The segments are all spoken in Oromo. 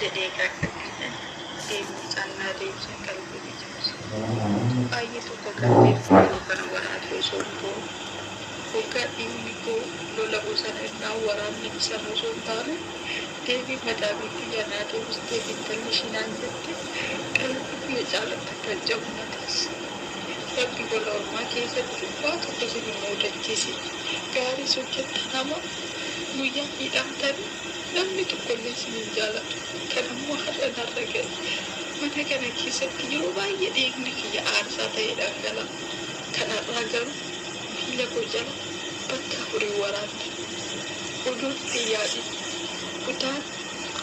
Jedhee gaafadhe. Deebii isaan naa deebisan qalbii na cabse. Baay'ee tokko qalbeeffadhe yeroo kana waraabee osoo hin boo'u. Hoggaa dhiigni koo lola'u sana innaan waraabni sana osoo hin taane deebii madaamiin tiyya naa deebisteef intalli ishii naan jette qalbii kiyya caalatti akkan cabu na taasise. Rabbi gola ormaa keessatti waa tokko isin hin muudachiisin. Gaariis hojjettan hamaa guyyaa miidhamtanii Namni tokkollee isin hin jaalatu. Kan ammoo har'a narra ga'e. Mana kana keessatti yeroo baay'ee dhiigni kiyya aarsaa ta'ee dhangala'a. Kan har'aa garuu miila koo jala bakka afuriin waraantan. Odoon itti hin yaadin kutaan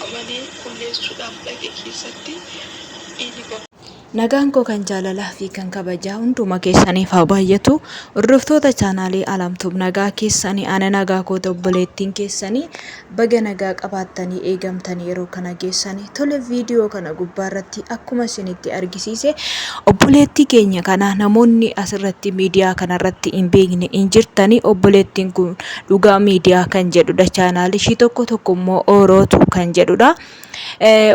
amanee qulleessuudhaaf dhaqe keessatti dhiigni koo. Nagaan koo kan jaalalaa fi kan kabajaa hunduma keessaniif haa baay'atu. Hordoftoota chaanaalii Alamtube nagaa keessanii ana nagaa koota obboleettiin keessanii baga nagaa qabaattanii eegamtanii yeroo kana geessanii tole viidiyoo kana gubbaa irratti akkuma isinitti argisiise obboleettii keenya kana namoonni asirratti miidiyaa kanarratti hin beekne hin jirtanii obboleettiin kun dhugaa miidiyaa kan jedhudha chaanaalii ishii tokko tokko immoo oorootu kan jedhudha.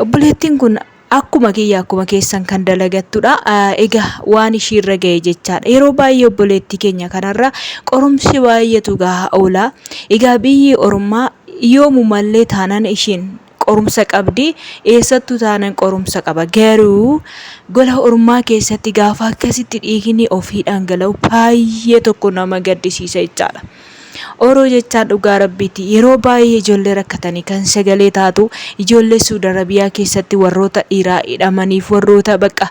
Obboleettiin kun Akkuma kiyya akkuma keessan kan dalagattudha. Egaa waan ishii irra ga'e jechaadha. Yeroo baay'ee obboleettii keenya kanarra qorumsi baay'eetu gahaa oola. Egaa biyyi ormaa yoomumallee taanan ishiin qorumsa qabdi. Eessattuu taanan qorumsa qaba. Garuu gola ormaa keessatti gaafa akkasitti dhiigni ofii dhangala'u baay'ee tokko nama gaddisiisa jechaadha. Oro jechaan dhugaa rabbiiti yeroo baay'ee ijoollee rakkatanii kan sagalee taatu ijoollee Suud Arabiyaa keessatti warroota dhiiraa hidhamaniif warroota bakka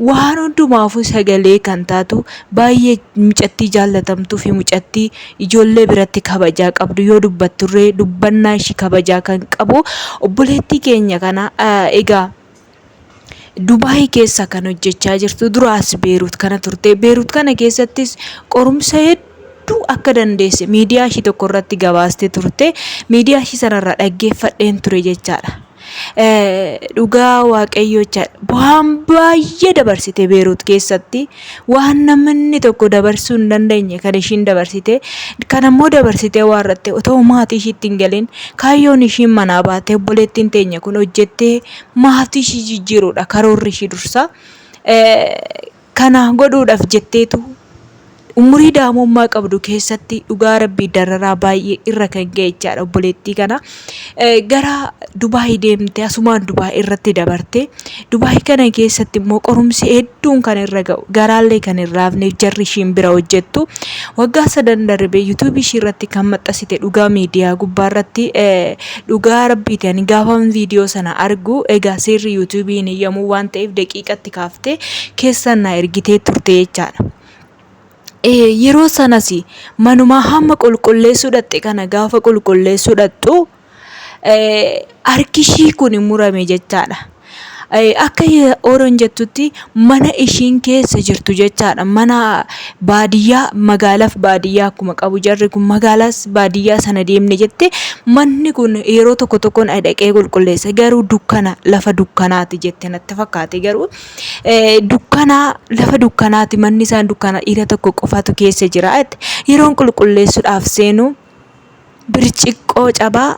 waan hundumaafuu sagalee kan taatu baay'ee mucattii jaallatamtuu fi mucattii ijoollee biratti kabajaa qabdu yoo dubbatturree dubbannaa ishii kabajaa kan qabu obboleettii keenya kana egaa Dubaay keessa kan hojjechaa jirtu duraas Beerut kana turte. Beerut kana keessattis qorumsa hedduu akka dandeesse miidiyaa ishii tokko irratti gabaastee turte. Miidiyaa ishii sanarraa dhaggeeffadheen ture jechaadha. Dhugaa waaqayyoo jechaadha. Waan baay'ee dabarsite Beerut keessatti. Waan namni tokko dabarsuu hin dandeenye kan ishiin dabarsite. Kan ammoo dabarsitee waan irratti otoo maatii ishiitti hin galin kaayyoon ishiin manaa baatee obboleettiin teenya kun hojjettee maatii ishii jijjiiruudha karoorri ishii dursa. Kana godhuudhaaf jetteetu umurii daa'imummaa qabdu keessatti dhugaa rabbii dararaa baay'ee irra kan ga'e jechaadha obboleettii kana. Gara Dubaay deemte asumaan Dubaay irratti dabarte. Dubaay kana keessatti immoo qorumsi hedduun kan irra ga'u garaallee kan hin raafne jarri ishiin bira hojjettu. Waggaa sadan darbe yuutuubii ishii irratti kan maxxansite dhugaa miidiyaa gubbaa irratti Dhugaa rabbiiti ani gaafan viidiyoo sana argu egaa seerri yuutuubii hin eeyyamuu waan ta'eef daqiiqatti kaaftee keessan na ergitee turte jechaadha. Yeroo sanas manumaa hamma qulqulleessuu dhaqxe kana gaafa qulqulleessuu dhaqxu harki ishii kun murame jechaadha. Akka Ooroon jettutti mana ishiin keessa jirtu jechaadha. Mana baadiyyaa magaalaaf baadiyyaa akkuma qabu jarri kun magaalaas baadiyyaa sana deemne jette manni kun yeroo tokko tokkoon dhaqee qulqulleessa garuu dukkana lafa dukkanaati jette natti fakkaate garuu dukkana lafa dukkanaati manni isaan dukkana dhiira tokko qofatu keessa jira jette yeroon qulqulleessuudhaaf seenu birciqqoo cabaa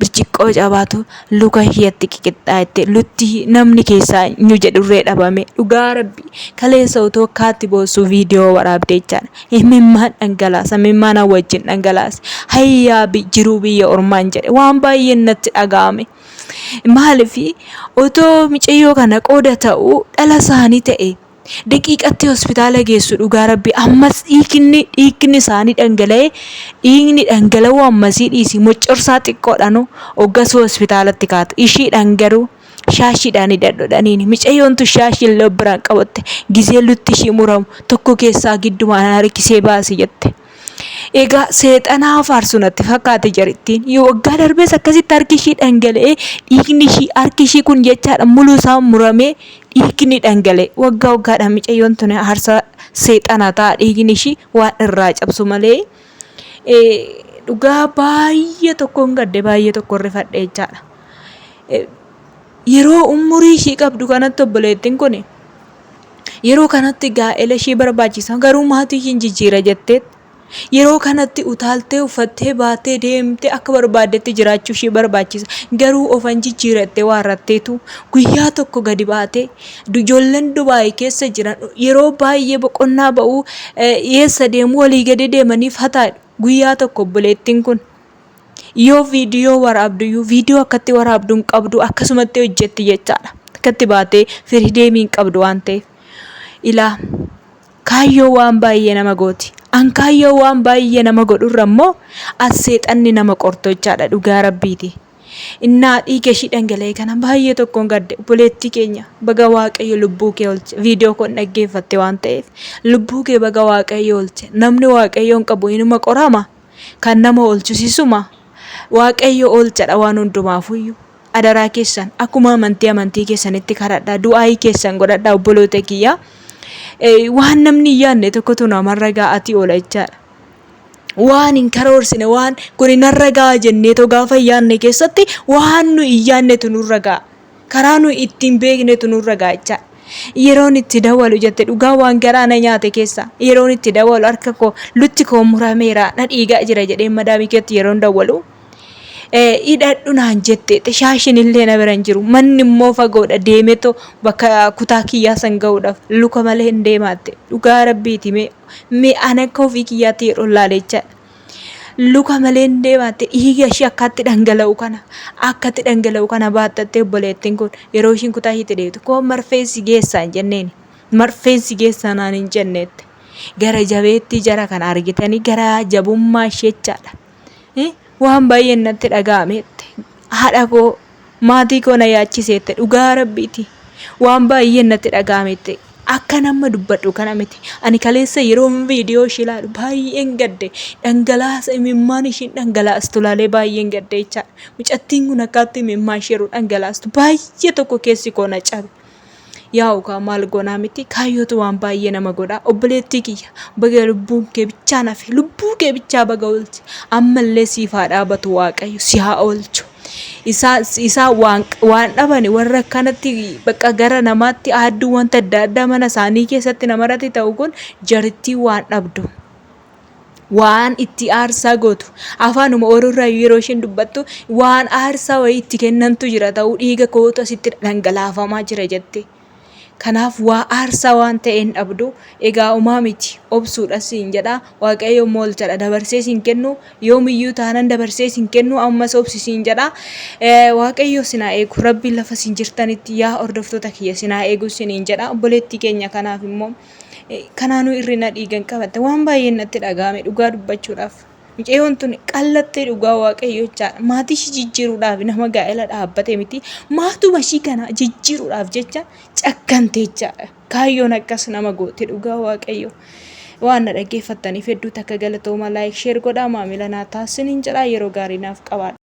Birciqqoo cabaatu luka hiyyatti qiqixxaa'ette lutti namni keessaa nyu jedhurree dhabame dhugaa rabbi kaleessa otoo akkaatti boossu viidiyoo waraabde jechaadha imimmaan dhangalaasa imimmaan wajjin dhangalaase hayyaa jiruu biyya ormaan jedhe waan baay'een natti dhaga'ame maaliif otoo micayyoo kana qooda ta'u dhala isaanii ta'e Daqiiqatti hospitaala geessu dhugaa rabbi ammas dhiigni dhiigni isaanii dhangala'ee dhiigni dhangala'uu ammasii dhiisi moccorsaa xiqqoodhanu oggasuu hospitaalatti kaatu ishiidhaan garuu shaashiidhaan hidhadhu dhaniini micayyoon tun shaashii illee of biraan qabatte gizee lutti ishii muramu tokko keessaa giddumaan harkisee baasi jette. Egaa seexanaa faarsu natti fakkaate jarittiin. Yoo waggaa darbees akkasitti harki ishii dhangala'ee dhiigni ishii harki ishii kun jechaadha muluu isaa muramee dhiigni dhangala'e. Waggaa waggaadhaan micayyoon tun harsa seexanaa ta'a dhiigni ishii waan irraa cabsu malee. Dhugaa baay'ee tokkoon gadde baay'ee tokkoon rifadhe jechaadha. Yeroo umurii ishii qabdu kanatti obboleettiin kun Yeroo kanatti gaa'ela ishee barbaachisa garuu maatii ishiin jijjiira jettee Yeroo kanatti utaaltee uffattee baatee deemtee akka barbaaddetti jiraachuu ishee barbaachisa. Garuu ofan jijjiirattee waarratteetu guyyaa tokko gadi baatee ijoolleen Dubaay keessa jiran yeroo baay'ee boqonnaa ba'uu eessa deemu walii gadi deemanii fataadha. Guyyaa tokko obboleettiin kun yoo viidiyoo waraabduyyuu viidiyoo akkatti waraabdu hin qabdu akkasumatti hojjetti jechaadha. Akkatti baatee firii deemii hin qabdu waan ta'eef. Ilaa kaayyoo waan baay'ee nama gooti. An kaayyoo waan baay'ee nama godhurra immoo as seexanni nama qortu jechaadha dhugaa rabbiiti. Innaa dhiiga ishii dhangala'e kana baay'ee tokkoon gadde obboleettii keenya baga waaqayyo lubbuu kee oolche viidiyoo koon dhaggeeffatte waan ta'eef lubbuu kee baga waaqayyo oolche namni waaqayyoon qabu inuma qorama kan nama oolchusisuma waaqayyo oolchadha waan hundumaafuyyuu adaraa keessan akkuma amantii amantii keessanitti kadhadhaa du'aayii keessan godhadhaa obboloota kiyyaa waan namni hin yaadne tokkotu namarra ga'atii oola jechaadha. Waan hin karoorsine waan kun narra ga'a jenneetoo gaafa hin yaadne keessatti waan nu hin yaadnetu nurra ga'a. Karaa nu ittiin beeknetu nurra ga'a jechaadha. Yeroon itti dawalu jette dhugaa waan garaa na nyaate keessa yeroon itti dawalu harka koo lutti koo murameera na dhiigaa jira jedhee madaamii keetti yeroon dawalu hidhadhu naan jette shaashin illee na bira hin jiru manni immoo fagoodha deemetoo bakka kutaa kiyyaa san ga'uudhaaf luka malee hin deemaatte dhugaa rabbiiti mee mee an akka ofii kiyyaatti yeroo laale jechaadha. Luka malee hin deemaatte dhiiga ishee akkatti dhangala'u kana akkatti dhangala'u kana baattattee obboleettiin kun yeroo ishiin kutaa ishiitti deebitu koo marfeen si geessaa hin jenneeni marfeen si geessaa naan hin jenneette gara jabeettii jara kana argitanii gara jabummaa ishee jechaadha. Waan baay'een natti dhaga'ameette haadha koo maatii koo na yaachiseette dhugaa rabbiiti waan baay'een natti dhaga'ameette akka nama dubbadhu kana miti ani kaleessa yeroon viidiyoo ishee ilaalu baay'een gadde dhangalaasa imimmaan ishiin dhangalaastu ilaalee baay'een gadde jechaadha mucattiin kun akkaatti imimmaan ishee yeroo dhangalaastu baay'ee tokko keessi koo na cabe. Yaa'u kaa maal goonaa miti kaayyootu waan baay'ee nama godha obboleettii kiyya baga lubbuun kee bichaan hafe lubbuu kee bichaa baga oolche ammallee siif haa dhaabatu waaqayyo si haa oolchu isaa isaa waan waan dhabani warra akkanatti bakka gara namaatti aadduu wanta adda addaa mana isaanii keessatti namarratti ta'u kun jarittii waan dhabdu. Waan itti aarsaa gootu afaanuma oroorraa yeroo isheen dubbattu waan aarsaa wayii itti kennantu jira ta'uu dhiiga kootu asitti dhangalaafamaa jira jette. Kanaaf waa aarsaa waan ta'e hin dhabdu egaa umaa miti obsuudha siin jedha waaqayyo moolchadha dabarsee siin kennu yoomiyyuu taanan dabarsee siin kennu ammas obsi siin jedha waaqayyo sinaa eegu rabbiin lafa siin jirtanitti yaa hordoftoota kiyya sinaa eegu siniin jedha obboleettii keenya kanaaf immoo Kanaanuu irrina dhiigan qabatte waan baay'een natti dhaga'ame dhugaa dubbachuudhaaf. Mucayyoon tun qallattee dhugaa waaqayyo jechaadha. Maatii ishii jijjiiruudhaaf nama gaa'ela dhaabbate miti. Maatuma ishii kana jijjiiruudhaaf jecha cakkante jechaadha. Kaayyoon akkas nama goote dhugaa waaqayyo. Waan na dhaggeeffattaniif hedduu takka galatooma like share godhaa maamila naa taasisaniin jedhaa yeroo gaarii naaf qabaadha.